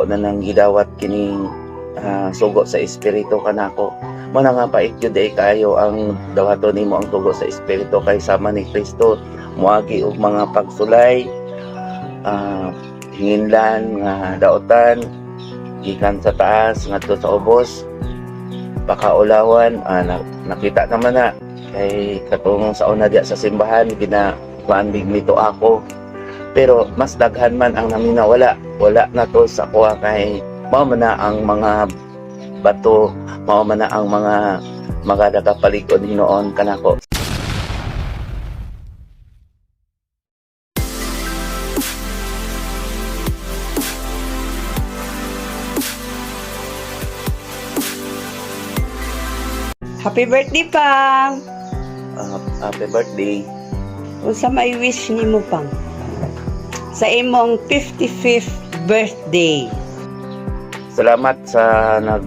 Ako na nang gidawat kining sugo sa espiritu kanako. Mo na nga pait gyud ay kaayo ang dawaton nimo ang sugo sa espiritu kay sama ni Kristo moagi og mga pagsulay, hinginlan nga daotan gikan sa taas ngadto sa ubos, pakaulawan. Nakita naman na kay katong sa una diya sa simbahan, gina kuan nito ako, pero mas daghan man ang namina. Wala, wala na to sa kuha kay mao man na ang mga bato, mao man na ang mga nagapalig-on hinuon kanako. Happy birthday, Pang! Happy birthday. Unsa may wish nimo, Pang? Sa imong 55th birthday. Salamat sa nag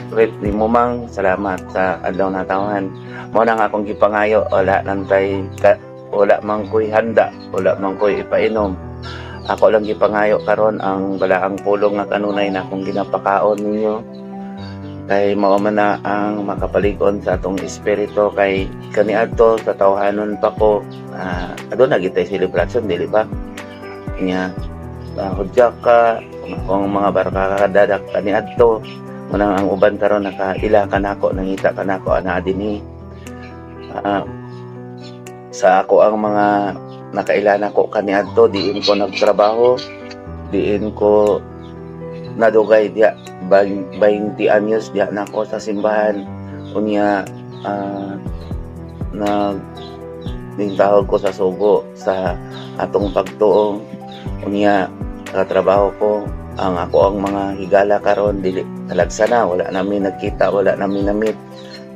rate ni Mumang, salamat sa adlaw na tawahan. Mo na nga akong gipangayo, wala nantay ka, wala man ko'y handa, wala man ko'y ipainom. Ako lang gipangayo karon ang balaang pulong nga kanunay na akong ginapakaon ninyo. Kay mao man na ang makapalig-on sa atong espiritu kay kaniadto sa tawhanon pa ko, aduna gitay selebrasyon, dili ba? Nya hudya ka kung mga barkada kaniadto, munang ang uban karon nakaila kanako, nangita kanako ana dinhi. Sa ako ang mga nakaila nako kaniadto, diin ko nagtrabaho, diin ko nadugay diya 20 anyos diya nako sa simbahan. Unya nag ningtahog ko sa sugo sa atong pagtuo. Unya katrabaho ko ang ako ang mga higala karon dili talagsa na, wala namin nagkita, wala namin na-meet.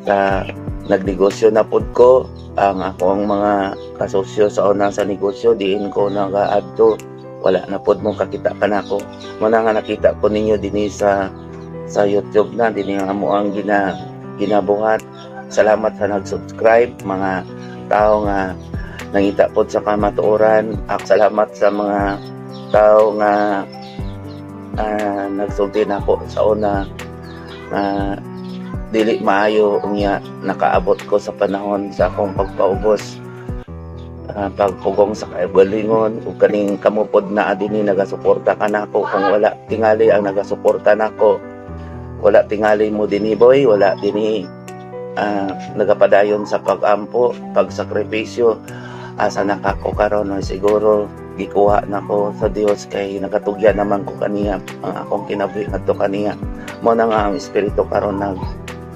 Sa nagnegosyo na pud ko, ang ako ang mga kasosyo sa una sa negosyo diin ko nagaadto, wala na pud mo kakita kanako. Mo na nga nakita ko ninyo dinhi sa YouTube na dinhi nga amo ang ginabuhat. Salamat sa nag-subscribe, mga tao nga nangita pod sa kamatuoran. Ak salamat sa mga tao nga nagsulti nako sa una nga dili maayo. Unya nakaabot ko sa panahon sa akong pagpaubos, pagpugong sa kaugalingon ug kaning kamo pod na dinhi nagasuporta kanako. Kung wala tingali ang nagasuporta nako, wala tingali mo dinhi, boy, wala dinhi nagapadayon sa pag-ampo, pagsakripisyo. Asa na kako karon? Ay, siguro gikuha nako sa Dios kay nagatugyan naman ko kaniya ang akong kinabuhi ngadto kaniya. Mo na nga ang espiritu karon nag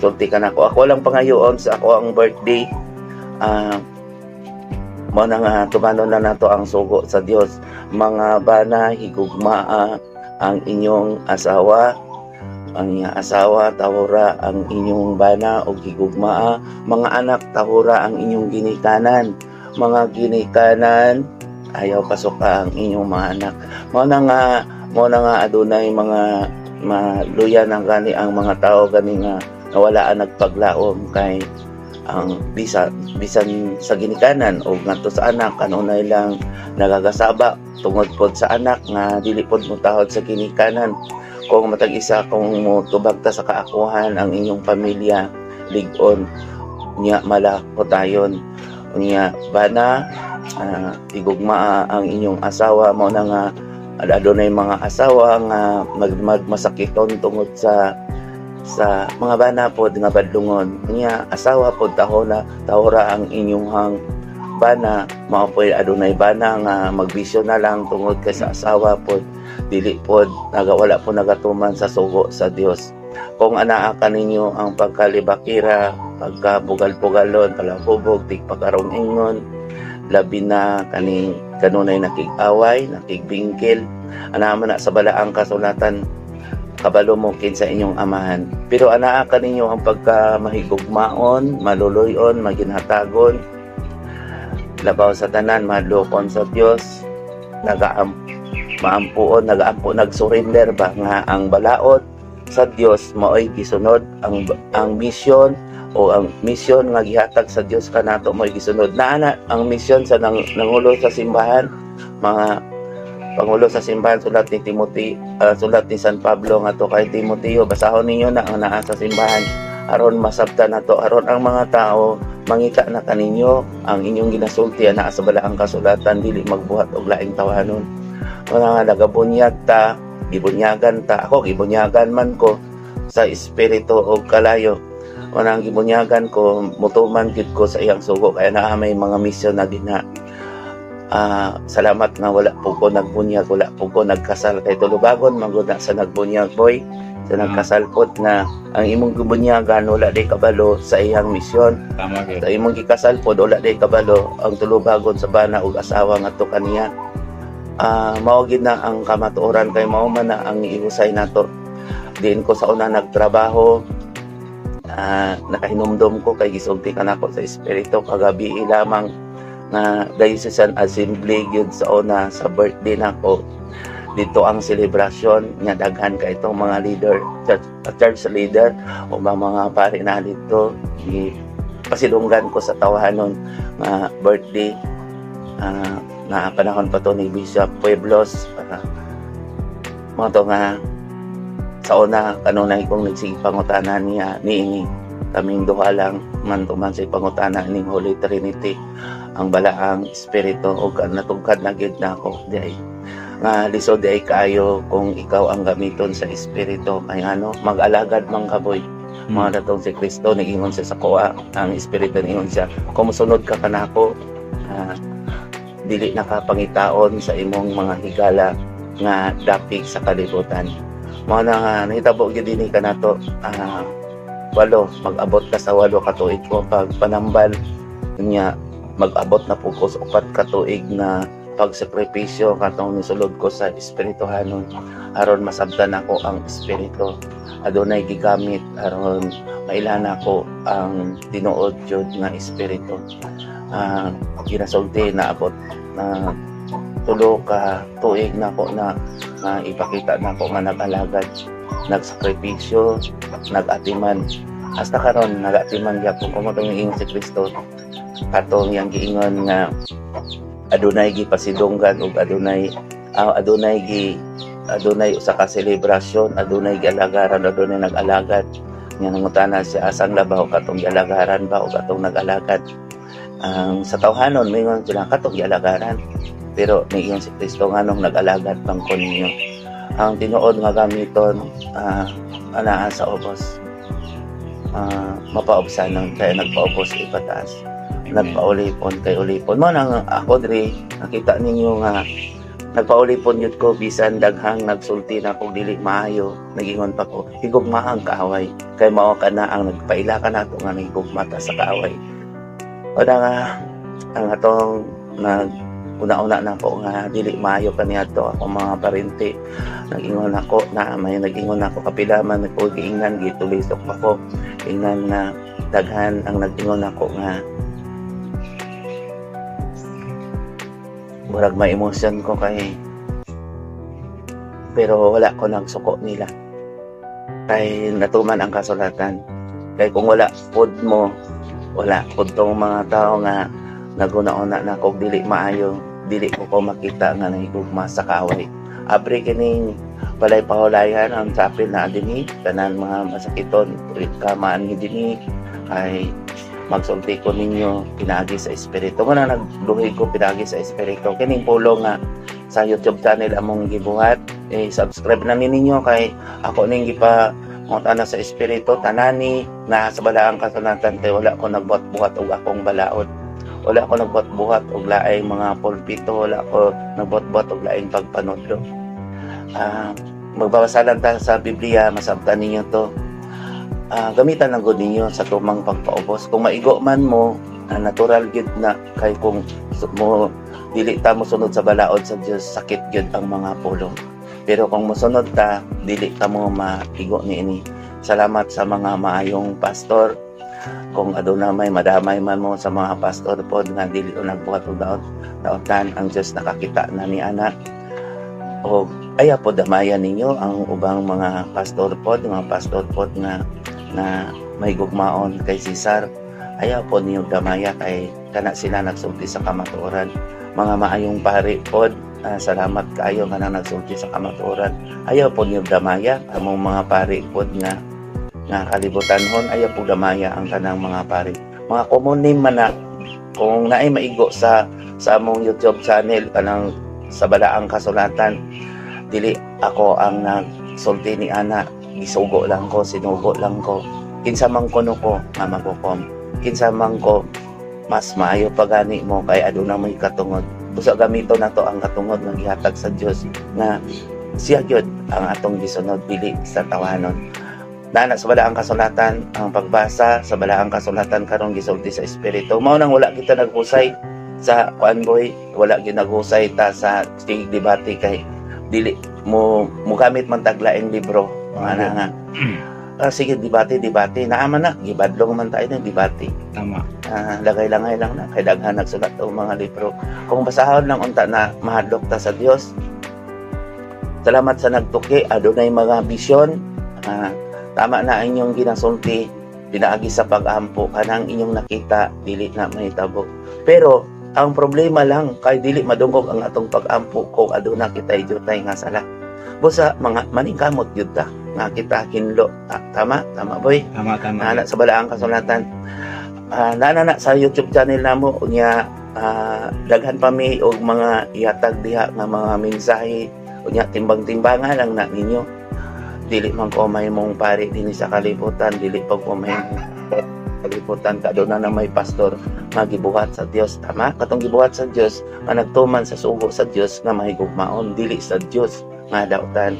sulti kanako. Ako lang pangayoon sa ako ang birthday, mo na nga tumanon na nato ang sugo sa Dios. Mga bana, higugmaa ang inyong asawa. Ang inyong asawa, tahura ang inyong bana og higugmaa. Mga anak, tahura ang inyong ginikanan. Mga ginikanan, ayaw pasuka ang inyong mga anak. Mo na nga adunay mga maluya ng gani ang mga tao gani nga nawala ang nagpaglaom kay ang bisan sa ginikanan o ngadto sa anak, kanunay lang nagagasaba tungod pod sa anak nga dili pod mo tahod sa ginikanan. Kung matag isa kung mo tubag ta sa kaakuhan ang inyong pamilya lig-on nya malakotayon. Unya bana, igugmaa ang inyong asawa. Mo na nga adunay mga asawa nga magmasakiton tungod sa mga bana pod nga badlungon. Unya asawa pod, tahona, tahora ang inyong hang bana. Mao po'y adunay bana nga magbisyo na lang tungod kay sa asawa pod dili pod nagawala po nagatuman sa sugo sa Dios. Kung anaa ka ninyo ang pagkalibakira, pagkabugal-bugalon, palahubog, tigpakarong ingon, labi na kaning kanunay nakig-away, nakigbingkil, anaa man na sa balaang kasulatan, kabalo mo kinsa inyong amahan. Pero anaa ka ninyo ang pagka mahigugmaon, maluloyon, maginhatagon, labaw sa tanan, madlokon sa Dios, nagaam maampuon, nagaampo, nagsurrender ba nga ang balaod sa Dios maoy gisunod, ang mission o ang mission nga gihatag sa Dios kanato mo'y gisunod. Naa na ang mission sa nangulo sa simbahan, mga Pangulo sa simbahan, sulat ni Timothy, sulat ni San Pablo ngadto kay Timoteo, basahon ninyo na ang naa sa simbahan aron masabtan nato, aron ang mga tao mangita na kaninyo ang inyong ginasulti naa sa balaang kasulatan, dili magbuhat og laing tawanon. Wala nga nagabunyag ta, gibunyagan ta. Ako, gibunyagan man ko sa espiritu og kalayo. Wala ang gibunyagan ko, mutuman gyud ko sa iyang sugo, kaya naa may mga misyon na dinha. Salamat nga wala po ko nagbunyag, wala po ko nagkasal, kay tulubagon man gud na sa nagbunyag, boy, sa nagkasal pod nga ang imong gibunyagan wala day kabalo sa iyang misyon. Tama gyud. Sa imong gikasal pod, wala day kabalo ang tulubagon sa bana ug asawa ngadto kaniya. Mao gid na ang kamatuoran kay mao man na ang ihusay nato. Diin ko sa una nagtrabaho, nakahinumdom ko kay gisulti kanako sa espiritu kagabi lamang nga diocesan assembly gyud sa una sa birthday nako dito ang selebrasyon nga daghan ka itong mga leader, church leader o mga pare na dito. Gi pasilunggan ko sa tawahanon nga birthday, na panahon pa to ni Bishop Pueblos para mga to nga sa una kanunay kong nagsige pangutana niya niini, kaming duha lang man tuman sa pangutana ning Holy Trinity, ang balaang espiritu, ug natugkad na gyud nako di ay nga lisod di ay kaayo kung ikaw ang gamiton sa espiritu, kay ano, mag-alagad man ka, boy. Mga datong si Kristo niingon siya sa kuha, ang espiritu niingon siya, kung mosunod ka kanako, dili na ka pangitaon sa imong mga higala nga dapig sa kalibutan. Mao na nga nahitabo gyud dinhi kanato, 8, mag-abot ka sa 8 ka tuig ko pag panambal niya, mag-abot na po ko sa 4 ka tuig na pagsakripisyo katong nisulod ko sa espirituhanon aron masabtan ako ang espiritu adunay gigamit aron mailhan ako ang tinuod jud nga espiritu. Ginasulti na abot na 3 ka tuig na ko na nga ipakita na ko nga nag-alagad, nagsakripisyo, nag-atiman. Hasta karon nag-atiman gyapon ko. Mo tong ingon si Kristo katong iyang giingon nga adunay gipasidunggan ug adunay usa ka selebrasyon, adunay gialagaran, adunay nag-alagad nga nangutana siya, asang labaw, katong gialagaran ba o katong nag-alagad? Ang sa tawhanon moingon sila katong gialagaran, pero niingon si Kristo, nganong nag-alagad bang ko ninyo? Ang tinuod nga gamiton, anaa sa ubos, mapaubsanon kaya nagpaubos ipataas. Amen. Nagpaulipon kay ulipon mo nang ako diri. Nakita ninyo nga nagpaulipon yun ko bisan daghang nagsulti na kog dili maayo, nagingon pa ko higugma ang kaaway kay mao ka na ang nagpaila ka nato nga nahigugma ta sa kaaway. Wala nga ang atong nag una-una na ko nga dili maayo kaniadto ako mga parente, nag-ingon ako na may nag-ingon ako kapila man ko giingnan, gitulisok pa ko ingnan nga daghan ang nag-ingon ako nga murag may emosyon ko kay pero wala ko nagsuko nila kay natuman ang kasulatan, kay kung wala pod mo, wala pod tong mga tao nga naguna-una na kog dili maayo, dili ko ko makita nga nahigugma sa kaaway. Abre kining balay pahulayan, ang chapel na dinhi, tanan mga masakiton kamaan ni dinhi kay magsulti ko ninyo pinaagi sa espiritu nga na nagluhi ko pinaagi sa espiritu. Kining pulong nga sa YouTube channel among gibuhat, eh, subscribe na ni ninyo kay ako ning gipa na sa espiritu tanani na sa balaang kasulatan, kay wala ko nagbuhat-buhat og akong balaod, wala ko nagbuhat-buhat og laing mga pulpito, wala ko nagbuhat-buhat og laing pagpanudlo. Magbabasa lang ta sa Biblia, masabtan ninyo to. Gamitan lang gud ninyo sa tumang pagpaubos. Kung maigo man mo, natural gyud na kay kung mo dili ta mosunod sa balaod sa Dios, sakit gyud ang mga pulong. Pero kung mosunod ta, dili ta mo maigo niini. Salamat sa mga maayong pastor. Kung aduna may madamay man mo sa mga pastor pod nga dili o nagbuhat og daot daotan, ang Dios nakakita na ni ana. O ayaw po damayan ninyo ang ubang mga pastor pod, mga pastor pod nga na may gugmaon kay Cesar. Ayaw po ninyo damaya kay kana sila nagsulti sa kamatuoran. Mga maayong pari pod. Salamat kaayo kanang nagsulti sa kamatuoran. Ayaw po niyo damaya among mga pari pod nga nga kalibutanhon. Ayaw po damaya ang tanang mga pari. Mga common name man na kung naay maigo sa among YouTube channel kanang sa Balaang Kasulatan, dili ako ang nagsulti ni ana, gisugo lang ko, sinugo lang ko. Kinsa man kuno ko nga magukom, kinsa man ko, mas maayo pa gani mo kay aduna mo'y katungod. Usa gamito nato ang katungod nga gihatag sa Dios nga siya gyud ang atong gisunod, dili sa tawanon. Naa sa Balaang Kasulatan ang pagbasa sa Balaang Kasulatan karon, gisulti sa Espiritu. Mao nang wala kita naghusay sa kuan, boy, wala gyud naghusay ta sa tig debate kay dili mo mugamit man tag laing libro nga na nga. Sige, debate, debate naa man na, gibadlong man tayo ng debate. Lagay langay lang na kay daghan nagsulat og mga libro. Kung basahon lang unta na, mahadlok ta sa Dios. Salamat sa nagtuki, adunay mga bisyon. Tama na ang inyong ginasulti pinaagi sa pag-ampo. Kanang inyong nakita, dili na mahitabo, pero ang problema lang kay dili madungog ang atong pag-ampo kung aduna kitay jutay nga sala. Busa mga maningkamot gyud ta nga kita hinlo. Tama, tama, boy. Tama, tama. Naa sa Balaang Kasulatan. Naa na sa YouTube channel namo unya, daghan pa mi og mga ihatag diha nga mga mensahe unya, timbang-timbangan lang na ninyo. Dili man ko mahimong pari dinhi sa kalibutan, dili pa ko mahimong kalibutan kaduna na may pastor nga gibuhat sa Dios. Tama katong gibuhat sa Dios nga nagtuman sa sugo sa Dios nga mahigugmaon, dili sa Dios nga dautan.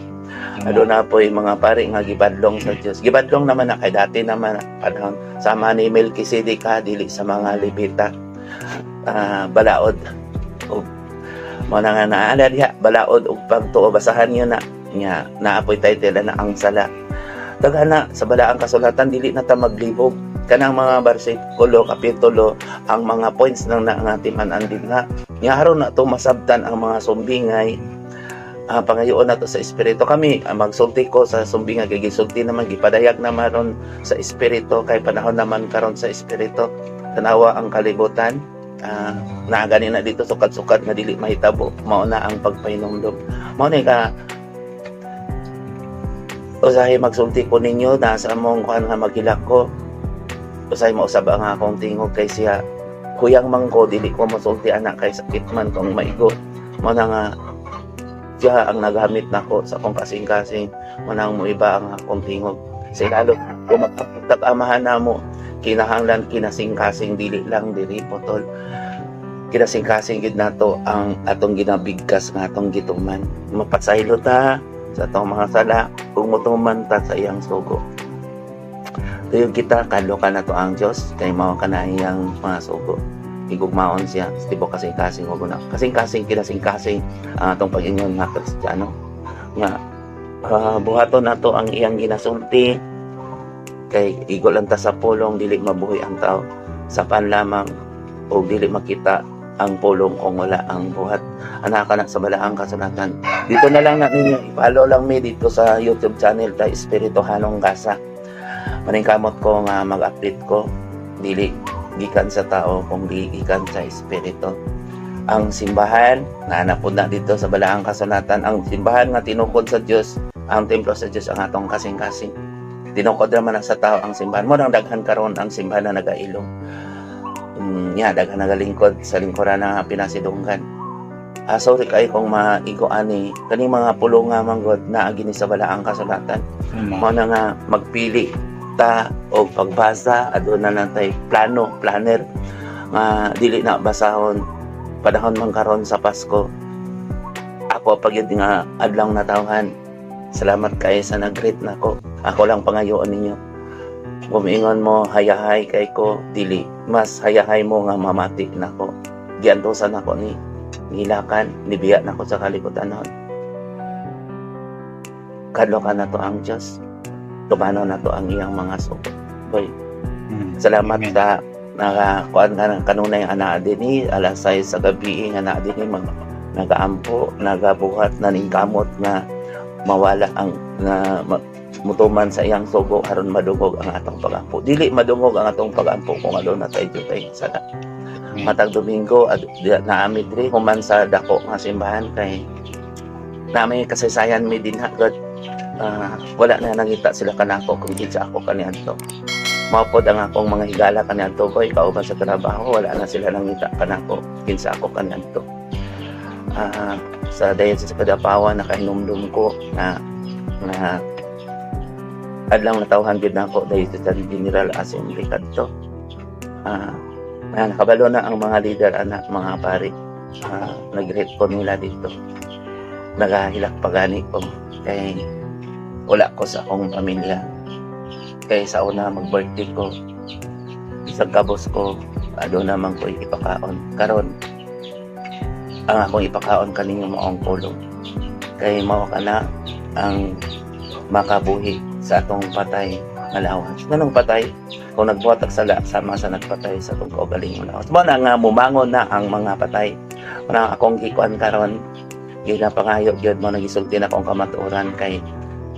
Aduna po'y mga pari nga gibadlong sa Dios. Gibadlong naman na kay dati naman na panahon sama ni Melchizedek ha, dili sa mga Levita. Balaod og mo na nga naala diha, balaod og pagtuo, basahan niyo na nya, naa po'y title na ang sala. Daghan na sa Balaang Kasulatan, dili na ta maglibog kanang mga bersikulo, kapitulo, ang mga points nang na nga timan-an din na nya aron na to masabtan ang mga sumbingay. Pangayoon na to sa Espiritu kami. Magsulti ko sa sumbingay kay gisulti naman, gipadayag naman ron sa Espiritu kay panahon naman karon sa Espiritu. Tanawa ang kalibutan, naa gani na dito sukad-sukad nga dili mahitabo. Mao na ang pagpahinumdom, mao ni ka usahay magsulti ko ninyo na sa among kuan nga maghilak ko. Usahay mausab ang akong tingog kay siya huyang man ko, dili ko mosulti ana kay sakit man kung maigo. Mao na nga siya ang nagamit nako sa akong kasing-kasing, mao nang moiba ang akong tingog sa ilalo kung magkapag amahan namo. Kinahanglan kinasing-kasing, dili lang diri potol, kinasing-kasing gid nato ang atong ginabigkas nga atong gituman. Mapasaylo ta sa atong mga sala kung motuman ta sa iyang sugo. Tuyo kita, kadlokan nato ang Dios kay mao kana iyang mga sugo. Higugmaon siya sa tibuok kasing-kasing ug na kasing-kasing, kinasing-kasing ang atong pag-ingon nga Kristiyano nga buhaton nato ang iyang ginasulti kay igo lang ta sa pulong. Dili mabuhi ang tao sa pan lamang o dili makita ang pulong kung wala ang buhat. Anak ka na sa Balaang Kasulatan. Dito na lang na ninyo, i-follow lang mi dito sa YouTube channel ta, Espirituhanong Gasa. Maningkamot ko nga mag-update ko, dili gikan sa tao kung di gikan sa Espiritu. Ang simbahan na po na dito sa Balaang Kasulatan, ang simbahan nga tinukod sa Dios, ang templo sa Dios ang atong kasing-kasing. Tinukod naman na sa tao ang simbahan mo nang daghan karon ang simbahan na nagailong. Ya, daghan nagalingkod sa lingkuran na pinasidunggan. Sorry kay kung maigo ani kaning mga pulong nga manggod na gini sa Balaang Kasulatan. Mao na nga magpili ta og pagbasa, aduna na tay plano, planner nga dili na basahon. Panahon man karon sa Pasko, ako pag yun nga adlaw natawhan. Salamat kay sa nag-greet nako. Ako lang pangayoon ninyo, kung mo hayahay kay ko, dili mas hayahay mo nga mamati nako. Giantosan nako ni ngilakan, nibiya nako sa kalibutan noon. Kadlokan nato ang Dios, tumanon nato ang iyang mga sugo, boy. Salamat. Amen. Sa nakakuan ka ng kanunay, ana dinhi alas 6 sa gabi nga naa dinhi mag nagaampo, nagabuhat, naningkamot nga mawala ang na mutuman sa iyang sugo aron madungog ang atong pagampo. Dili madungog ang atong pagampo kung aduna tay jutay sala. Matag Domingo naa mi diri human sa dako nga simbahan kay naa may kasaysayan mi dinha gud. Wala na nangita sila kanako kung kinsa ako kaniadto. Mao pod ang akong mga higala kaniadto, boy, kauban sa trabaho, wala na sila nangita kanako kinsa ako kaniadto. Sa Diocese sa Kidapawan, nakahinumdum ko na na adlaw natawhan gid nako Diocesan General Assembly kadto. Na nakabalo na ang mga leader ana, mga pari. Nag-greet ko nila dito. Nagahilak pa gani ko kay wala ko sa akong pamilya. Kay sa una mag-birthday ko, isang kabos ko, aduna man ko ipakaon. Karon ang akong ipakaon kaninyo maong pulong. Kay mao kana ang makabuhi sa atong patay nga lawas. Nganong patay? Kung nagbuhat og sala, sama sa nagpatay sa atong kaugalingon lawas. Mao na nga mumangon na ang mga patay. Mao na akong gikuan karon, ginapangayo gyud mo, nagisulti na akong kamatuoran kay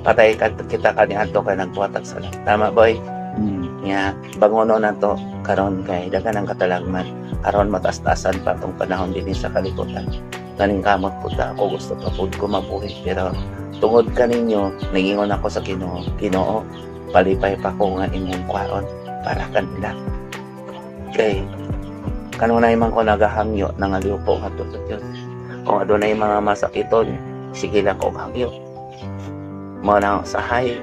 patay ka, kita kaniadto kay nagbuhat og sala. Tama, boy? Mm. Nga bangono na to karon kay daghan ang katalagman karon, mataas-taasan pa tong panahon dinhi sa kalibutan. Kaning kamot pud ta ako, gusto pa pud ko mabuhi, pero tungod kaninyo ningingon ako sa Ginoo, "Ginoo, palipay pa ko nga imong kwaon para kanila," kay kanunay man ko nagahangyo, nangaliw ko ngadto sa Dios. Kung adunay mga masakiton, sige lang ko hangyo. Mao na sahay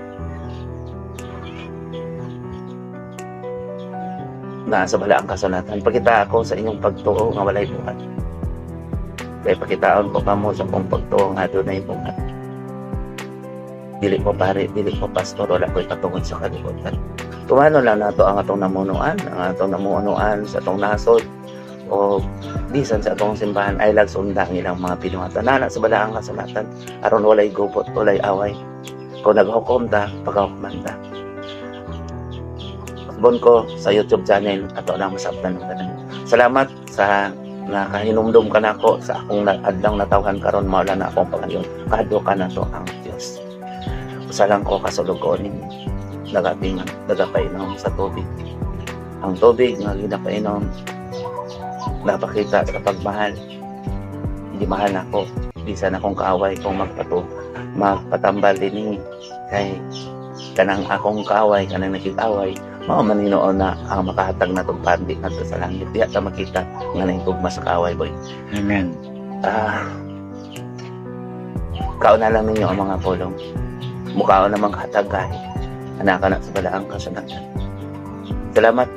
na sa balaang kasulatan. Pakita ako sa inyong pagtuo nga walay buhat. Kay pakitaon ko kamo sa akong pagtuo nga adunay buhat. Dili ko pare, dili ko pastor, wala ko'y patungod sa kalibutan. Tumano lang nato ang atong namunuan sa atong nasod o bisan sa atong simbahan ay lagsunda ang ilang mga binuhatan. Nana sa balaang kasulatan, aron walay gubot, walay away. Kung naghukom ta, pagahukman ta. Bon ko sa YouTube channel ato lang masabtan ng tanan. Salamat sa nakahinumdum ka nako sa akong adlaw natawhan karon. Mao na akong pangayon. Kado ka na to ang Dios. Usa lang ko kasulugoon ninyo. Nagatiman, nagapainom sa tubig. Ang tubig nga ginapainom napakita sa pagmahal. Hindi mahal nako. Bisan akong kaaway kung magpatambal din kay kanang akong kaaway, kanang nakig-away, mao man hinuon na ang makahatag na tong pandi ngadto sa langit. Diha ta makita nga nahigugma sa kaaway, boy. Amen. Kaon na lang ninyo ang mga pulong. Mukhaon namang hatag kahit. Anak ka na sa balaang kasulatan. Salamat.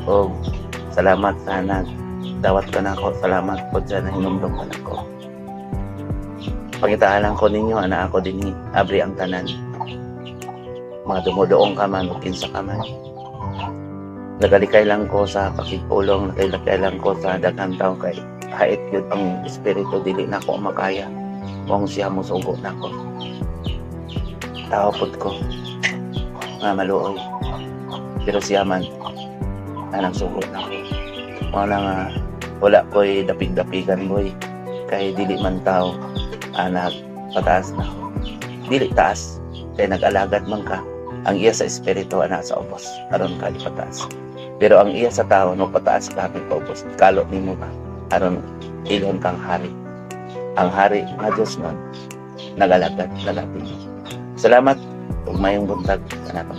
O salamat sa nagdawat ka na ako. Salamat po sa nahinumdum ka na ako. Pangitaan lang ko ninyo, anak ako din, abri ang tanan. Mga dumudoong ka man, o kinsa ka man. Nagalikay lang ko sa pakigpulong, nagalikay lang ko sa daghang tao kay hait yun ang espiritu, dili na ako makaya. Kung siya mo sugo na ako. Tao pod ko nga maluoy. Pero siya man anang sugo na ako. Mao na nga wala ko'y dapig-dapigan, boy. Kay dili man tao anak pataas na ako. Dili taas kay nag-alagad man ka. Ang iya sa espiritu ana sa ubos aron ka ipataas. Pero ang iya sa tao no pataas ka may paubos. Kalo nimo ba aron ilon kang hari. Ang hari nga Dios nun nag-alagad, nagati. Salamat ug mayong buntag kanatong.